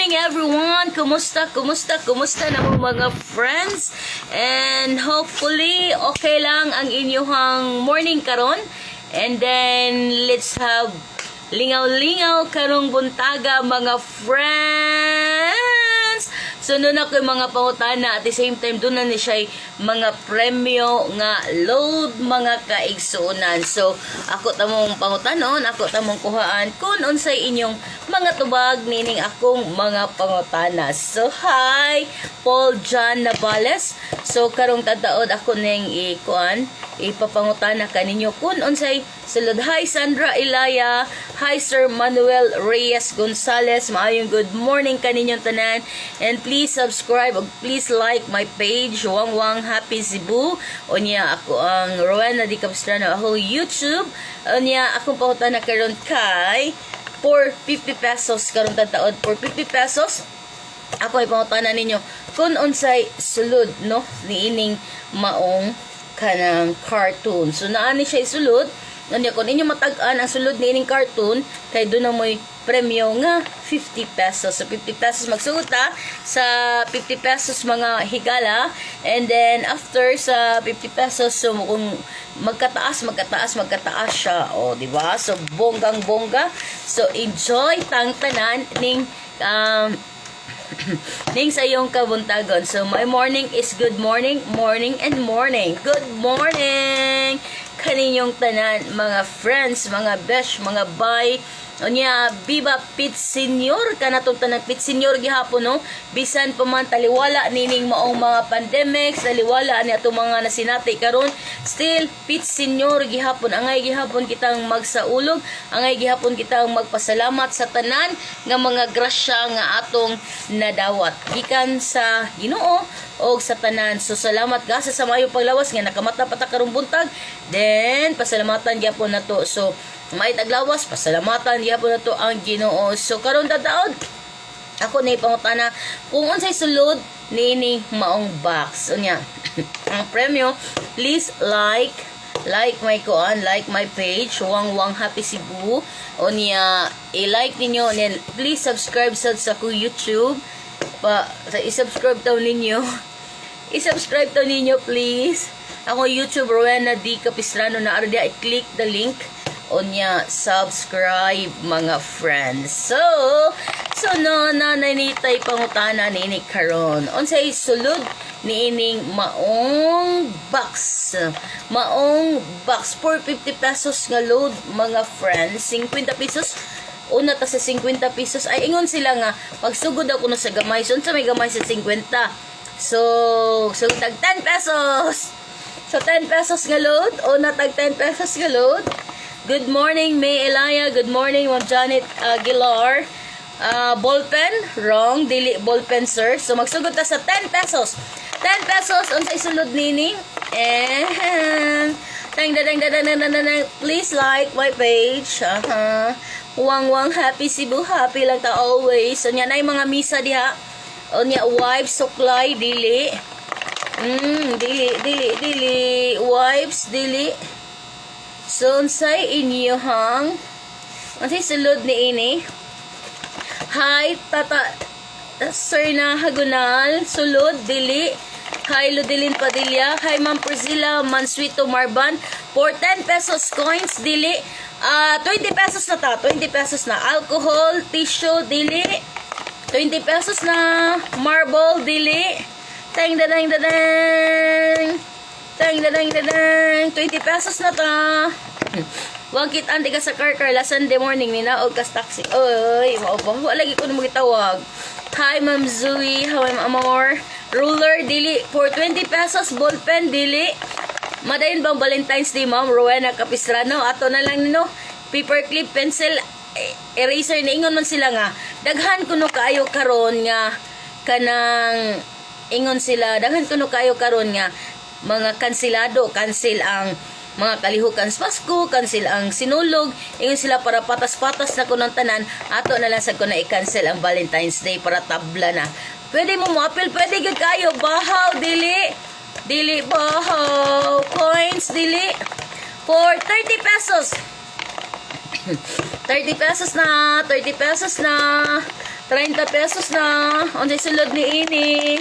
Morning, everyone! Kumusta, kumusta, kumusta na mo, mga friends? And hopefully, okay lang ang inyong morning karon. And then, let's have lingaw-lingaw karong buntaga, mga friends! So, duna koy mga pangutana. At the same time, duna ni siya mga premyo nga load, mga kaigsuonan. So, ako tamong pangutanon, ako tamong kuhaan kung unsay inyong mga tubag nining akong mga pangutana. So, hi, Paul John Navales. So, karong tadaod ako ning ikuan, ipapangutana kaninyo kung unsay sulod. Hi, Sandra Ilaya. Hi, Sir Manuel Reyes Gonzales. Maayong good morning kaninyong tanan. And please subscribe ug please like my page, Wang Wang Happy Cebu. Unya ako ang Rowena Di Capistrano, ako YouTube. Unya akong pangutana karon kay for 50 pesos karon tataod, for 50 pesos ako ay pangutana ninyo kung unsay sulod, no, niining maong kanang cartoon. So naa ni siya sulod. Unya kung inyo matag-an ang sulod niining cartoon kay duna mo'y premyo nga 50 pesos. So 50 pesos, magsugod ta sa 50 pesos, mga higala, and then after sa 50 pesos, so kung magkataas, magkataas, magkataas siya. O, di ba? So bonggang bongga. So enjoy tang tanan ning sa iyong kabuntagon. So, my morning is good morning, morning and morning. Good morning! Kaninyong tanan, mga friends, mga besh, mga bay. Unya, Viva Pit Senior, kanatong tanang Pit Senior gihapon, no? Bisan pa man taliwala nining maong mga pandemics, taliwala ni atong mga nasinati karon, still Pit Senior gihapon. Angay gihapon kitang magsaulog, angay gihapon kitang magpasalamat sa tanan nga mga grasya nga atong nadawat gikan sa Ginoo og sa tanan. So salamat gasa sa maayong paglawas nga nakamata pa ta karong buntag. Then pasalamatan gyapon nato. So may taglawas, pasalamatan gyapon nato ang Ginoo. So karon tataod, ako ni pangutana kung unsay sulod niini maong box. Unya, ang premyo, please like my kuan, like my page, Wang Wang Happy Cebu. Unya, i-like ninyo, and then please subscribe sa akong YouTube. Pa, sa i-subscribe daw ninyo. I-subscribe daw ninyo, please. Ako YouTube, Rowena D. Capistrano na ardia, i-click the link. Unya, subscribe, mga friends. So no na nanitay pangutana niini karon. Unsay sulod niining maong box? Maong box for 50 pesos nga load, mga friends. 50 pesos, una ta sa 50 pesos. Ay, ingon sila nga pagsugod ako no sa gamay. So unsa may gamay sa 50? So tag 10 pesos. So 10 pesos nga load, una tag 10 pesos nga load. Good morning, May Elaya. Good morning, Ma'am Janet Aguilar. Ballpen? Wrong. Dili ballpen, sir. So, magsugod ta sa 10 pesos. 10 pesos, unsay sulod nini? And, dang, dang, dang, dang, dang, dang, dang. Please like my page. Wang Wang Happy Cebu. Happy lang ta always. So, nya na mga misa diha. Unya, wife, suklay, dili. Dili, dili, dili. Wipes, dili. So, unsay inyuhang unsay sulod ni ini? Hi, Tata Sir na Hagunal, sulod, dili. Hi, Ludilin Padilla. Hi, Ma'am Priscilla Mansuito Marban. For 10 pesos, coins, dili. Ah, 20 pesos na ta, 20 pesos na. Alcohol, tissue, dili. 20 pesos na. Marble, dili. Tang, dadang, dadang. Tang, dadang, dadang. 20 pesos na ta. Wag kita andi ka sa car car last Sunday morning ni naog kas taxi. Oy, mao ba? Wala lagi ko na magitawag. Hi, Ma'am Zoe. Hi, Ma'am Amor. Ruler, dili. For 20 pesos, ballpen, dili. Madayon bang Valentine's Day, Ma'am Rowena Capistrano? Ato na lang nino. Paperclip, pencil, eh, eraser. Niingon man sila nga daghan kuno kaayo karon nga kanang, ingon sila, daghan kuno kaayo karon nga mga kansilado, cancel ang mga kalihukan sa Pasko, cancel ang Sinulog. Ingon sila para patas-patas na kunong tanan, ato na lang sa kuno i-cancel ang Valentine's Day para tabla na. Pwede mo mo-appeal, pwede gyud kayo. Bahaw, dili. Dili bahaw. Coins, dili. For 30 pesos. 30 pesos na, 30 pesos na. 30 pesos na. Unsay sulod ni ini?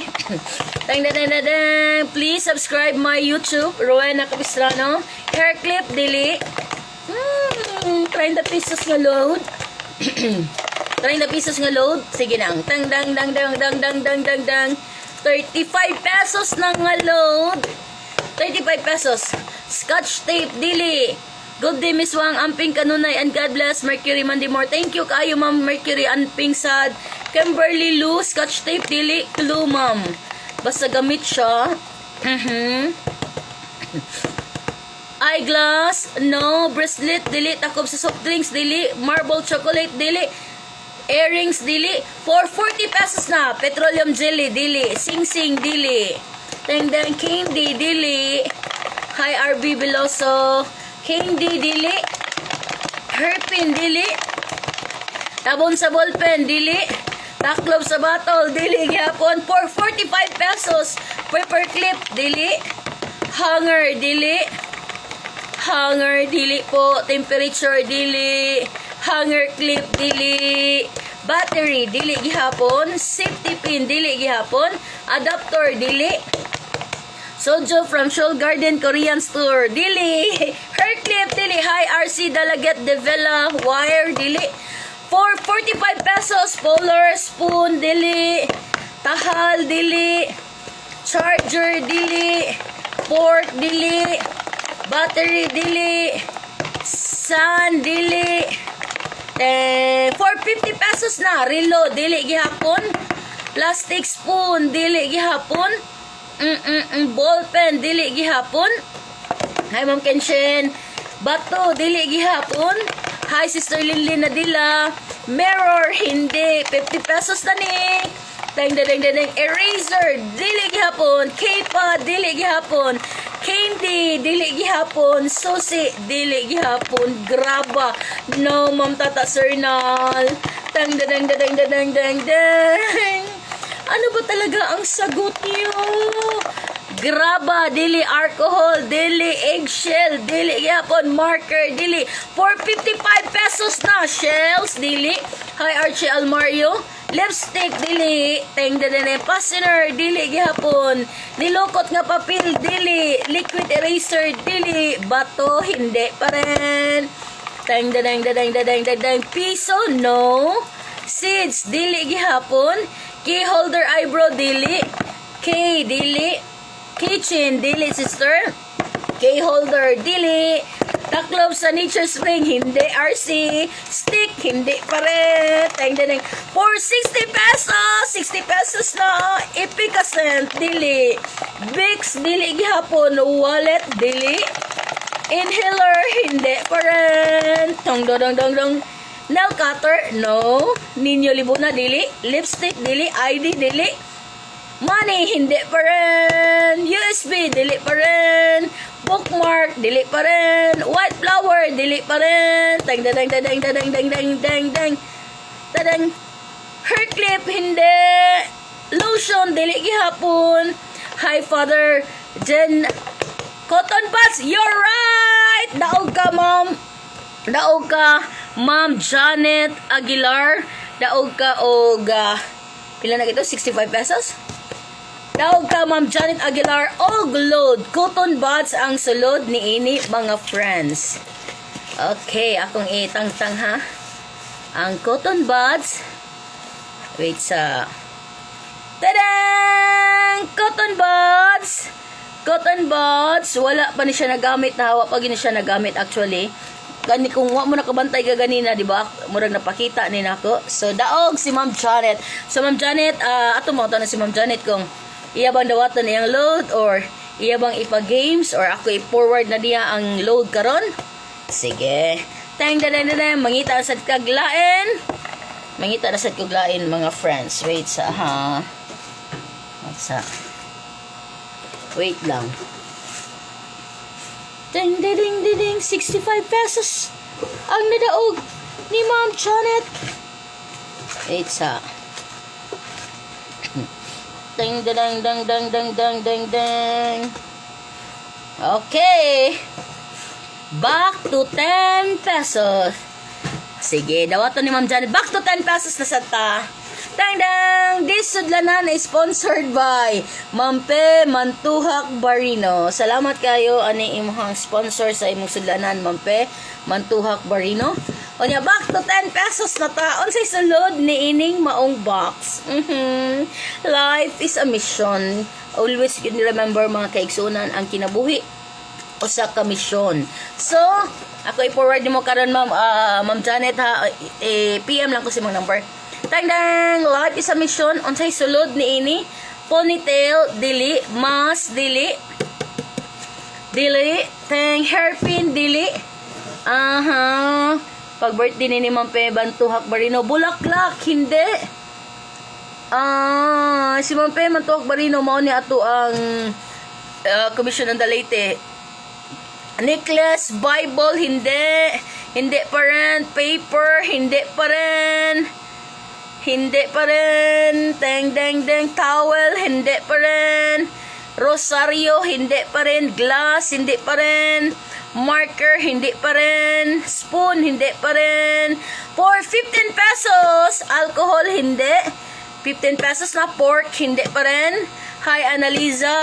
Dang dang dang dang dang. Please subscribe my YouTube, Rowena Capistrano. Hair clip, dili. 30 pesos nga load. 30 pesos nga load. Sige nang. Tang dang dang dang dang dang dang dang dang. 35 pesos na nga load. 35 pesos. Scotch tape, dili. Good day, Miss Wang. Amping kanunay and God bless. Mercury Mandimore. Thank you kaayo, Ma'am Mercury. Amping sad. Kimberly Lou, scotch tape, dili. Clue, Ma'am. Basta gamit siya. Eyeglass, no. Bracelet, dili. Takob sa soft drinks, dili. Marble chocolate, dili. Earrings, dili. For 40 pesos na. Petroleum jelly, dili. Sing sing, dili. Dang dang candy, dili. Hi, RB Veloso. Candy, dili. Hairpin, dili. Tabon sa ballpen, dili. Taklob sa bottle, dili gyapon. For 45 pesos. Paper clip, dili. Hanger, dili. Hanger, dili po. Temperature, dili. Hanger clip, dili. Battery, dili gihapon. Safety pin, dili gihapon. Adapter, dili. Sojo from Seoul Garden Korean Store, dili. Hair clip, dili. Hi, RC Dalaget de Vela. Wire, dili. For 45 pesos, polar spoon, dili. Tahal, dili. Charger, dili. Fork, dili. Battery, dili. Sun, dili. Eh, 450 pesos na. Relo, dili gihapon. Plastic spoon, dili gihapon. Ball pen, dili gihapon. Hi, Ma'am Kenshin. Bato, dili gihapon. Hi, Sister Linlin Nadila. Mirror, hindi. 50 pesos na ni. Dang, dang, dang, dang, dang. Eraser, dili gihapon. K-pad, dili gihapon. Candy, dili gihapon. Susi, dili gihapon. Graba. No, Ma'am Tata Sernal. Dang, dang, dang, dang, dang, dang, dang, dang. Ano ba talaga ang sagot niyo? Graba, dili alcohol, dili eggshell, dili gihapon marker, dili. 455 pesos na shells, dili. Hi, Archie Almario. Lipstick, dili. Teng de fastener, dili gihapon. Nilukot nga papel, dili. Liquid eraser, dili. Bato, hindi pa rin. Teng de deng de deng de deng de deng. Piso, no. Seeds, dili gihapon. Key holder eyebrow, dili. K, dili. Kitchen, dili, sister. Key holder, dili. Taklob sa Nature Spring, hindi, RC. Stick, hindi pa rin. Teng, teng, teng. For 60 pesos! 60 pesos na. Epicacent, dili. Vicks, dili gihapon. Wallet, dili. Inhaler, hindi pa rin. Tong, dong, dong, dong, dong. Nail cutter, no. Ninyo Libuna, dili. Lipstick, dili. ID, dili. Money, hindi pa rin. USB, dili pa rin. Bookmark, dili pa rin. White flower, dili pa rin. Dang, dang, dang, dang, dang, dang, dang, dang, dang. Tadang. Hair clip, hindi. Lotion, dili gihapon. Hi, Father Jen. Cotton buds, you're right! Daog ka, Ma'am. Daog ka, Ma'am Janet Aguilar. Daog ka og pila na ito? 65 pesos? Daog ka, Ma'am Janet Aguilar, og load. Cotton buds ang sulod ni ini, mga friends. Okay, akong itangtang ha. Ang cotton buds. Wait sa. Tadang! Cotton buds! Cotton buds. Wala pa ni siya nagamit na. Wa pa gini siya nagamit actually. Gani kung wa mo nakabantay ka ganina, di ba? Murag napakita ni nako. So daog si Ma'am Janet. So Ma'am Janet, ato mo to na si Ma'am Janet kung iya bang dawaton iyang load or iya bang ipa-games or ako i-forward na diya ang load karon. Sige. Tang dan dan dan, mangita sa kaglain. Mangita na sa kaglain, mga friends. Wait sa ha. Wait sa. Wait lang. Ding ding ding ding ding, 65 pesos ang nadaog ni Ma'am Janet. Wait sa. Ding ding ding ding ding ding ding ding. Okay. Back to 10 pesos. Sige, dawaton ni Ma'am Janet. Back to 10 pesos na sa ta. Tangdang! This sudlanan is sponsored by Mampe Mantuhak Barino. Salamat kayo ani imong sponsor sa imong sudlanan, Mampe Mantuhak Barino. Unya, back to 10 pesos na ta. Unsay sulod ni ining maong box? Life is a mission. Always yun remember, mga kaigsunan, ang kinabuhi usa ka misyon. So, ako i-forward nimo karon, ma'am, Ma'am Janet ha, eh, PM lang ko sa imong number. Tangdang, life is a mission. Unsay sulod ni ini? Ponytail, dili. Mask, dili. Dili. Teng hairpin, dili. Aha. Pag birthday ni Ma'am Pe Bantuhak Barino, bulaklak, hindi. Ah, si Ma'am Pe Mantuhak Barino mao ni ato ang Commission ng Leyte. Necklace, Bible, hindi. Hindi pa rin. Paper, hindi pa rin. Hindi pa rin. Teng, deng, deng. Towel, hindi pa rin. Rosaryo, hindi pa rin. Glass, hindi pa rin. Marker, hindi pa rin. Spoon, hindi pa rin. For 15 pesos, alcohol, hindi. 15 pesos na pork, hindi pa rin. Hi, Annalisa.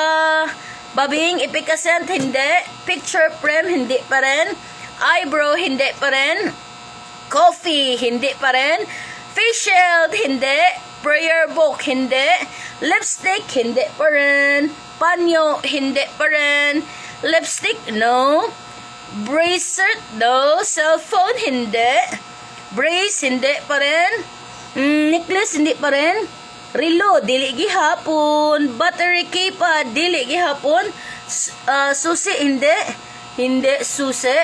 Babing, ipikasent, hindi. Picture frame, hindi pa rin. Eyebrow, hindi pa rin. Coffee, hindi pa rin. Face shield, hindi. Prayer book, hindi. Lipstick, hindi pa rin. Panyo, hindi pa rin. Lipstick, no. Bracelet, no. Cellphone, hindi. Brace, hindi pa rin. Necklace, hindi pa rin. Relo, dili gihapon. Battery keypad, dili gihapon. Susi, hindi. Hindi, susi.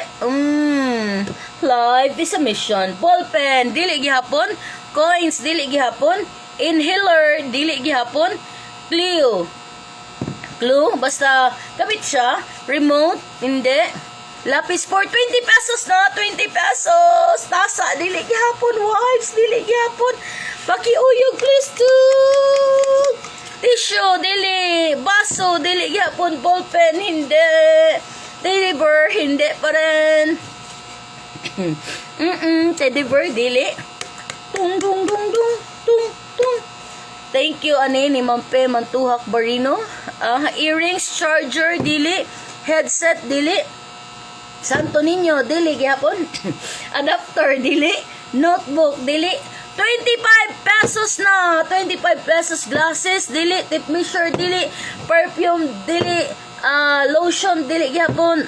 Life is a mission. Ballpen, dili gihapon. Coins, dili gihapon. Inhaler, dili gihapon. Clue. Clue, basta kapit siya. Remote, hindi. Lapis for 20 pesos na, 20 pesos. Tasa, dili gihapon. Wipes, dili gihapon. Pakiuyog, please, too. Tissue, dili. Baso, dili gihapon. Ballpen, hindi. Teddy bear, hindi pa rin. Teddy bear, dili. Tung, dung, dung, dung, tung, tung. Thank you, ani ni Ma'am Pe Mantuhak Barino. Ah, earrings, charger, dili. Headset, dili. Santo Niño, dili gihapon. Adapter, dili. Notebook, dili. 25 pesos na. 25 pesos glasses, dili. Tape measure, dili. Perfume, dili. Ah, lotion, dili gihapon.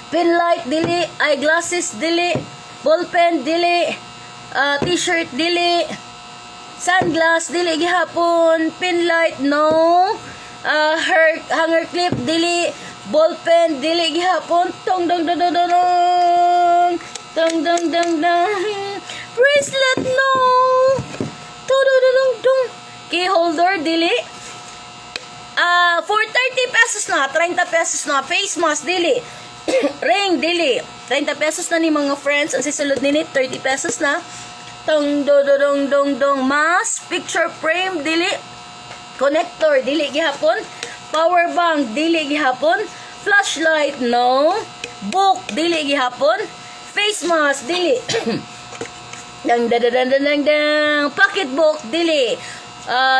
Pin light, dili. Eyeglasses, dili. Ballpen, dili. Ah, t-shirt, dili. Sunglass, dili gihapon. Pin light, no. Hair, hanger clip, dili. Ballpen, dili gihapon. Tong dong dong dong dong dong. Dong dong dong dong. Bracelet, no. Dong dong dong dong dong. Key holder, dili. Ah, for 30 pesos na, 30 pesos na. Face mask, dili. Ring, dili. 30 pesos na ni mga friends. Ang sisulod nini, 30 pesos na. Tong do do dong dong dong. Mask, picture frame, dili. Connector, dili gihapon. Power bank, dili gihapon. Flashlight, no. Book, dili gihapon. Face mask, dili. Dang dang dang dang dang dang. Pocketbook, dili.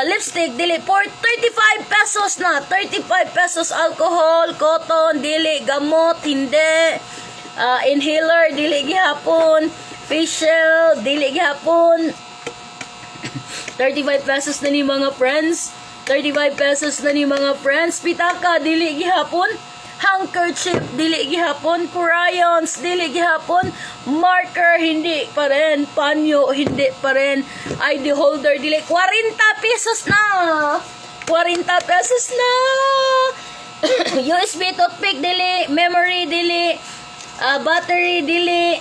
Lipstick, dili. For 35 pesos na. 35 pesos alcohol, cotton, dili. Gamot, hindi. Inhaler, dili gihapon. Facial, dili gihapon. 35 pesos na ni mga friends. 35 pesos na ni mga friends. Pitaka, dili gihapon. Handkerchief, dili gihapon. Crayons, dili gihapon. Marker, hindi pa rin. Panyo, hindi pa rin. ID holder, dili. 40 pesos na! 40 pesos na! USB toothpick, dili. Memory, dili. Battery, dili.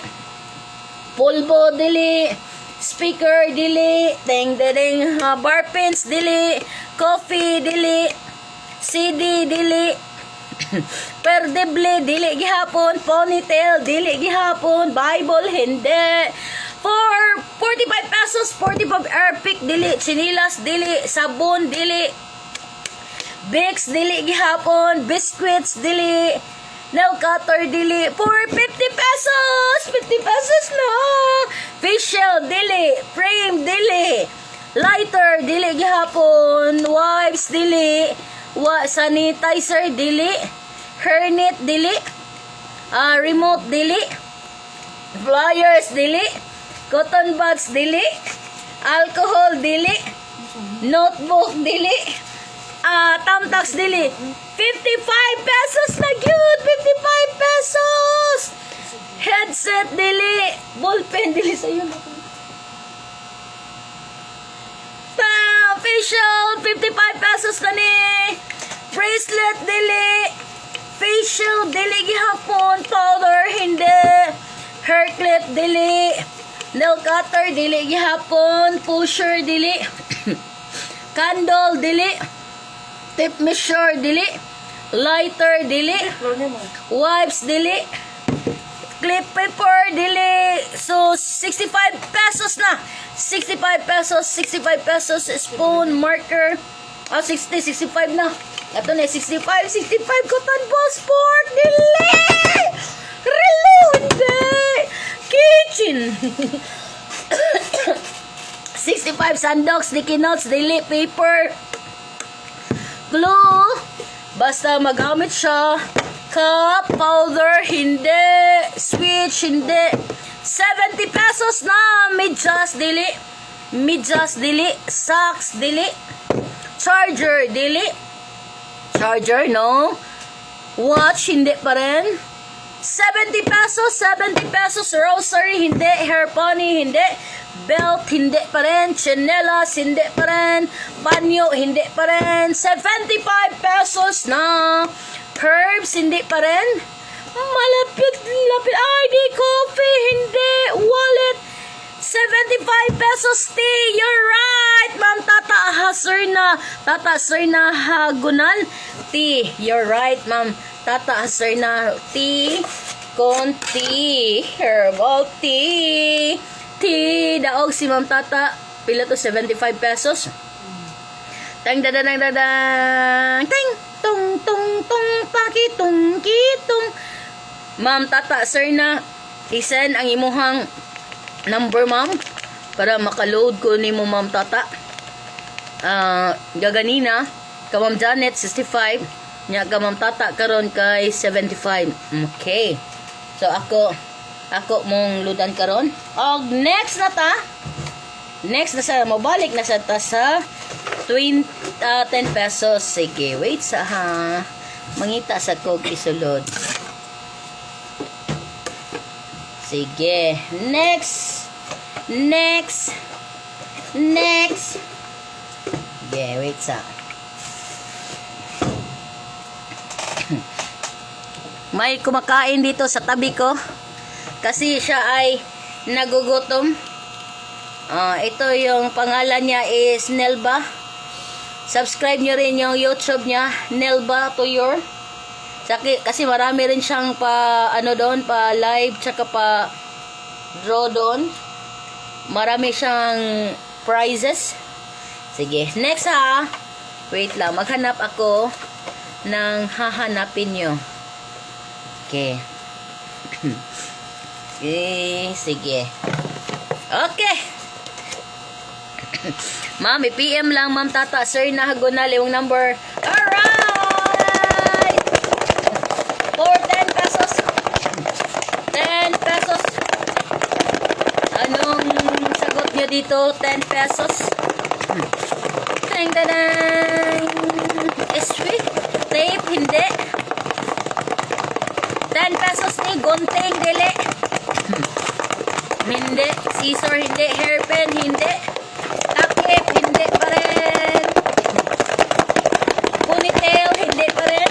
Pulbo, dili. Speaker, dili. Ding, ding, ding. Bar pins, dili. Coffee, dili. CD, dili. Perdeble, dili gihapon. Ponytail, dili gihapon. Bible, hindi. For 45 pesos, 45 airpick, dili. Chinilas, dili. Sabon, dili. Vicks, dili gihapon. Biscuits, dili. Nail cutter, dili. For 50 pesos! 50 pesos na! Facial, dili. Frame, dili. Lighter, dili gihapon. Wipes, dili. Wa sanitizer, dili. Hairnet, dili. Remote, dili. Flyers, dili. Cotton buds, dili. Alcohol, dili. Notebook, dili. Tamtax, dili. 55 pesos na gyud! 55 pesos! Headset, dili. Ballpen, dili sa'yo na. Pa, facial, 55 pesos na ni. Bracelet, dili. Facial, dili gihapon. Powder, hindi. Hair clip, dili. Nail cutter, dili gihapon. Pusher, dili. Candle, dili. Tape measure, dili. Lighter, dili. Wipes, dili. Clip paper, dili. So, 65 pesos na. 65 pesos, 65 pesos. Spoon, marker. Ah, 60, 65 na. Ito na, 65, 65. Cotton balls, pork, dili. Relo, hindi. Kitchen. 65 sandok, sticky notes, dili, paper, glue, basta magamit siya. Cup, powder, hindi. Switch, hindi. 70 pesos na. Medyas, dili. Medyas, dili. Socks, dili. Charger, dili. Charger, no. Watch, hindi pa rin. 70 pesos, 70 pesos. Rosary, hindi. Hair pony, hindi. Belt, hindi pa rin. Tsinelas, hindi pa rin. Panyo, hindi pa rin. 75 pesos na. Herbs, hindi pa rin. Malapit, lapit. ID, coffee, hindi. Wallet, 75 pesos tea. You're right, Ma'am Tata Sir na. Tata Sir na Hagunal. Tea. You're right, Ma'am Tata Sir na tea. Konti. Herbal tea. Tea. Daog si Ma'am Tata. Pila to? 75 pesos. Tang dadang dadang. Ting tung tung tung pakitung kitong. Ma'am Tata Sir na, isend ang imuhang number, ma'am, para makaload ko nimo, Ma'am Tata. Gaganina ka Ma'am Janet 65 nya ka Ma'am Tata karon kay 75. Okay. So ako mong ludan karon. Og next na ta. Next na sa mobalik na sa ta sa 20, 10 pesos. Sige, wait sa ha. Mangita sa kog isulod. Sige. Next. Next. Next. Sige, wait sa. May kumakain dito sa tabi ko. Kasi siya ay nagugutom. Ito yung pangalan niya is Nelba. Subscribe nyo rin yung YouTube niya, Nelba to your. Kasi marami rin siyang pa ano doon, pa live tsaka pa draw doon. Marami siyang prizes. Sige, next ha. Wait lang, maghanap ako ng hahanapin nyo. Okay. Okay, sige. Okay. Ma'am, i-PM lang, Ma'am Tata. Sir, nahagonal yung number. Alright! For 10 pesos. 10 pesos. Anong sagot nyo dito? 10 pesos. Tang tadang! Sweet. Tape, hindi. 10 pesos ni gunting, dili. Hindi. Scissor, hindi. Hairpin, hindi. Takip, hindi pa rin. Ponytail, hindi pa rin.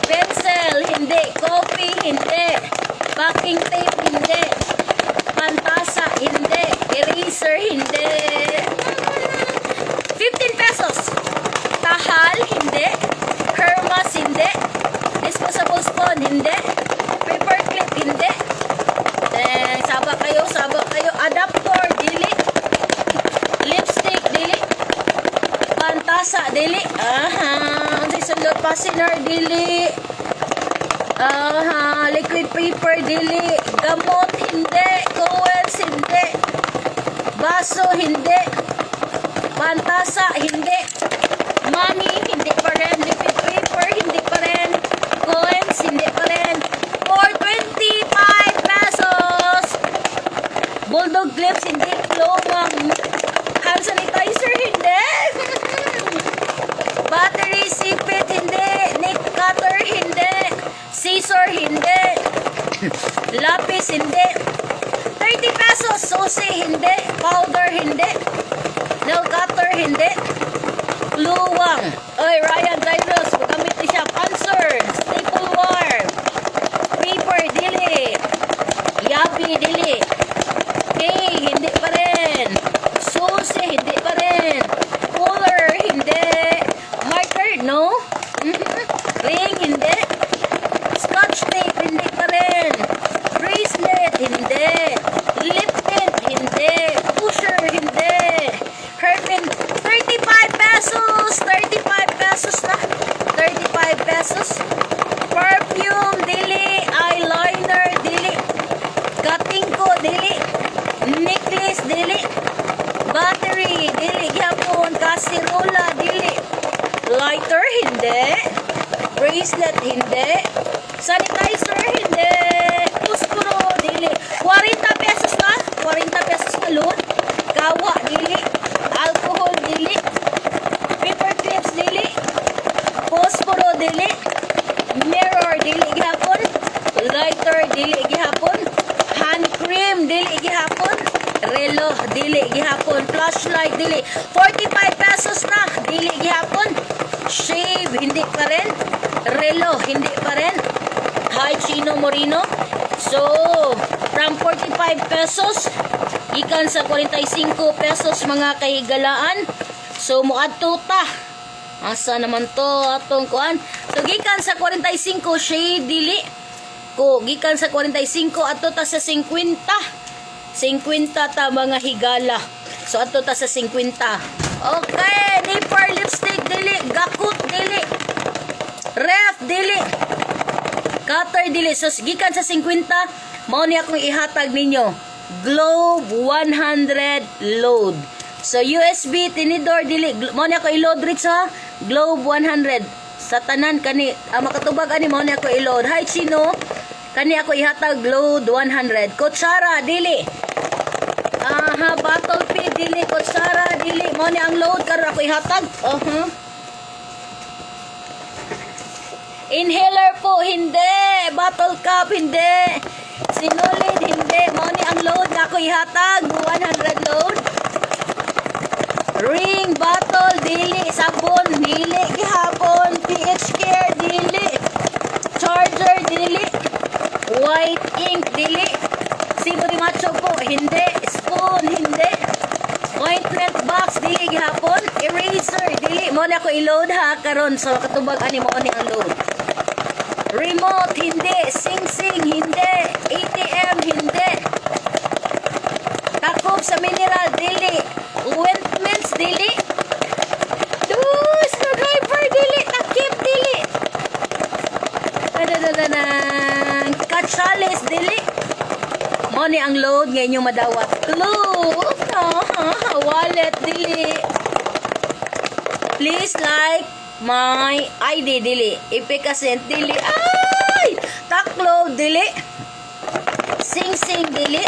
Pencil, hindi. Coffee, hindi. Packing tape, hindi. Pantasa, hindi. Eraser, hindi. 15 pesos. Tahal, hindi. Hermas, hindi. Disposable spoon, hindi. Paper clip, hindi. Then, saba kayo, saba kayo. Adapter, dili. Lipstick, dili. Pantasa, dili. Aha. Ang sulod, fastener, dili. Aha. Liquid paper, dili. Gamot, hindi. Cowens, hindi. Baso, hindi. Pantasa, hindi. Money, hindi pa rin. Liquid paper, hindi pa rin. Coins, hindi pa rin. For 25 pesos. Bulldog clips, hindi. Klomang. Hand sanitizer, hindi. Battery, sipit, hindi. Nail cutter, hindi. Scissor, hindi. Lapis, hindi. 30 pesos. Susi, hindi. Powder, hindi. Nail cutter, hindi. Luwang. Oy, Ryan Dyrus, gamit ni siya. Panser, staple wire. Paper, dili. Yabi, dili. K, hindi pa rin. Susi, hindi pa rin. Cooler, hindi. Marker, no. Ring, hindi. Scotch tape, hindi pa rin. Bracelet, hindi. Lip tint, hindi. Pusher, hindi. Hairpin, 35 pesos. 35 pesos na. 35 pesos. Perfume, dili. Eyeliner, dili. Katingko, dili. Necklace, dili. Battery, dili. Gyapon. Kasirola, dili. Lighter, hindi. Bracelet, hindi. Sanitizer, hindi. Puspuro, dili. 40 pesos na. 40 pesos na load. Kawa, dili. Alcohol, dili. Paper clips, dili. Posporo, dili. Mirror, dili gihapon. Lighter, dili gihapon. Hand cream, dili gihapon. Relo, dili gihapon. Flashlight, dili. 45 pesos na, dili gihapon. Shave, hindi pa rin. Relo, hindi pa rin. Hi, Chino Morino. So, from 45 pesos, gikan sa 45 pesos, mga kahigalaan. So, muadto ta. Asa naman to atong kuan? So, gikan sa 45, shade, dili. Ko, gikan sa 45, adto ta sa 50. 50 ta, mga higala. So, adto ta sa 50. Okay, nipper lipstick, dili. Gakut, dili. Ref, dili. Cutter, dili. So, gikan sa 50, mao ni akong ihatag ninyo. Globe 100 load. So, USB, tinidor, dili. Mao ni ako i-load rich ha. Globe 100. Sa tanan kani, makatubag ani, mao ni ako i-load. Hi, Chino. Kani ako ihatag load 100. Kutsara, dili. Aha, bottle feed, dili. Kutsara, dili. Mao ni ang load karon ako ihatag. Inhaler po, hindi. Bottle cap, hindi. Sinulid, hindi. Mao ni ang load na ako ihatag. 100 load. Ring, bottle, dili. Sabon, dili. Gihapon. PH Care, dili. Charger, dili. White ink, dili. Sibo di macho po, hindi. Spoon, hindi. Ointment box, dili gihapon. Eraser, dili. Mao na ako i-load ha karon sa katubag ani, mao ni ang load. Remote, hindi. Sing-sing, hindi. ATM, hindi. Takop sa mineral, dili. Ointments, dili. Dus, screwdriver, dili. Takip, dili. Tadadadadan. Katsales, dili. Mao ni ang load nga inyong madawat. Clue. Ah, wallet, dili. Please like my ID, dili. Ipikasent, dili. Ay! Taklo, dili. Sing-sing, dili.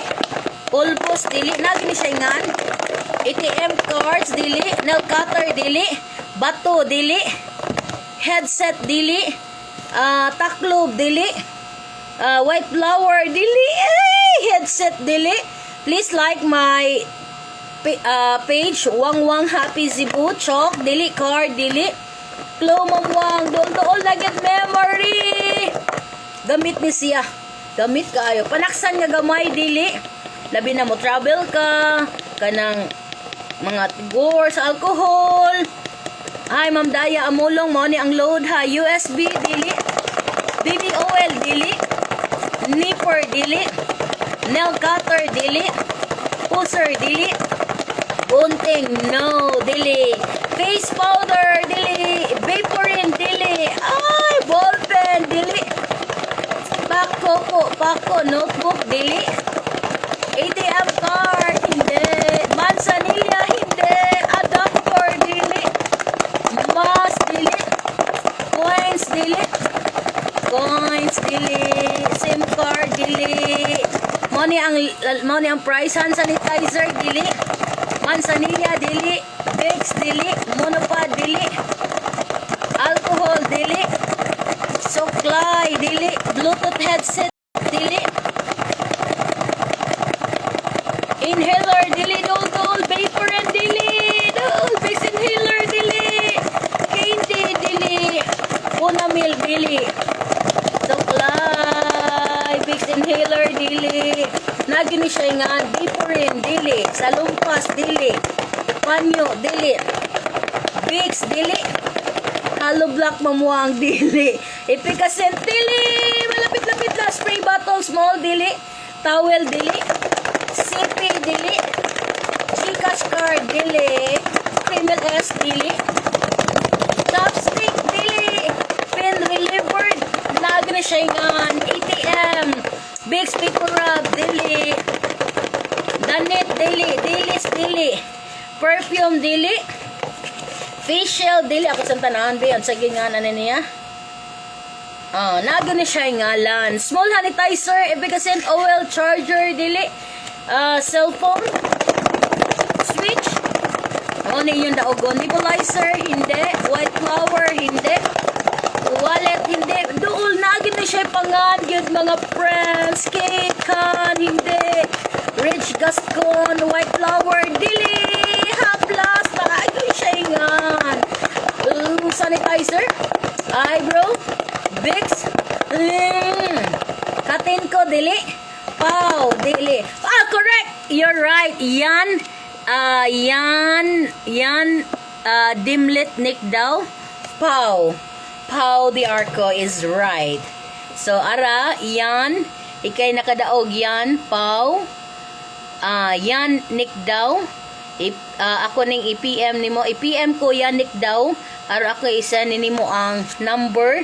Pulpos, dili. Nagni siya ngan. ATM cards, dili. Nail cutter, dili. Bato, dili. Headset, dili. Taklob, dili. White flower, dili. Ay, headset, dili. Please like my page, Wang Wang Happy Cebu. Chalk, dili. Card, dili. Klo, Mamwang. Dool dool na get memory. Gamit ni siya. Gamit kaayo. Panaksan nga gamay, dili. Labi na mo travel ka. Kanang mga tigor sa alcohol. Ay, Ma'am Daya Amulong, mao ni ang load ha. USB, dili. Baby oil, dili. Nipper, dili. Nail cutter, dili. Pusher, dili. Gunting, no, dili. Face powder, dili. Vaporin, dili. Ay, ballpen, dili. Pako po, pako, notebook, dili. ATM card, hindi. Manzanilla, hindi. Adapter. Mao ni ang price. Hand sanitizer, dili. Manzanilla, dili. Vicks, dili. Monopod, dili. Alcohol, dili. Suklay, dili. Bluetooth headset, dili. Inhaler, dili. Dol, dol. Vaporin, dili. Dol. Vicks inhaler, dili. Candy, dili. Punamil, dili. Suklay, Vicks inhaler, dili. Nagini siya nga, Vaporin, dili. Salumpas, dili. Panyo, dili. Vicks, dili. Hollow block mamuang, dili. Epicacent, dili. Malapit-lapit na. Spray bottle, small, dili. Towel, dili. CP, dili. Gcash card, dili. Creamel S, dili. Chopstick, dili. Pain reliever, lagi na siya nga. ATM, Vicks Vapor Rub, dili. Danit, dili. Dilis, dili. Perfume, dili. Facial, dili. Ako sa tanahan, be. Ang sige nga na niya. Ah, nago ni siya ngalan. Small sanitizer, efficacent oil, charger, dili. Ah, cellphone, switch. O ni yung daogon. Nebulizer, hindi. White flower, hindi. Wallet, hindi. Duol, nagin na siya pangan. Yun, mga friends. Cake, kan, hindi. Rich Gascon, white flower, dili. Haplas, nagin siya ingan. Sanitizer, eyebrow, Vicks, Katinko, dili. Pau, dili. Ah, correct! You're right. Yan, yan, yan, Dimlit Nick daw. Pau. Pau the Arco is right. So, ara, yan, ikay nakadaog yan, Pau. Ah, yan, Nick daw. Ako ning i-PM nimo, i-PM ko yan Nick daw. Aro ako i-send nimo ang number.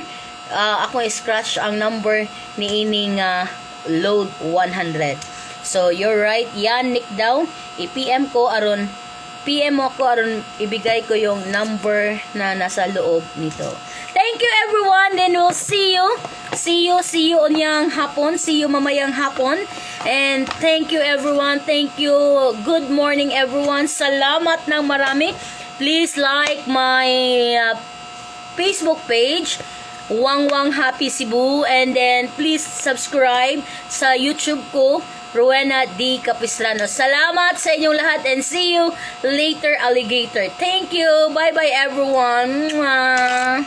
Ako i-scratch ang number ni ining load 100. So you're right, yan Nick daw. I-PM ko aron PM mo ako aron ibigay ko yung number na nasa loob nito. Thank you, everyone. Then we'll see you. See you, see you unyang hapon. See you mamayang hapon. And thank you, everyone. Thank you. Good morning, everyone. Salamat ng marami. Please like my Facebook page, Wang Wang Happy Cebu, and then please subscribe sa YouTube ko, Rowena D. Capistrano. Salamat sa inyong lahat and see you later, alligator. Thank you. Bye-bye, everyone. Mwah.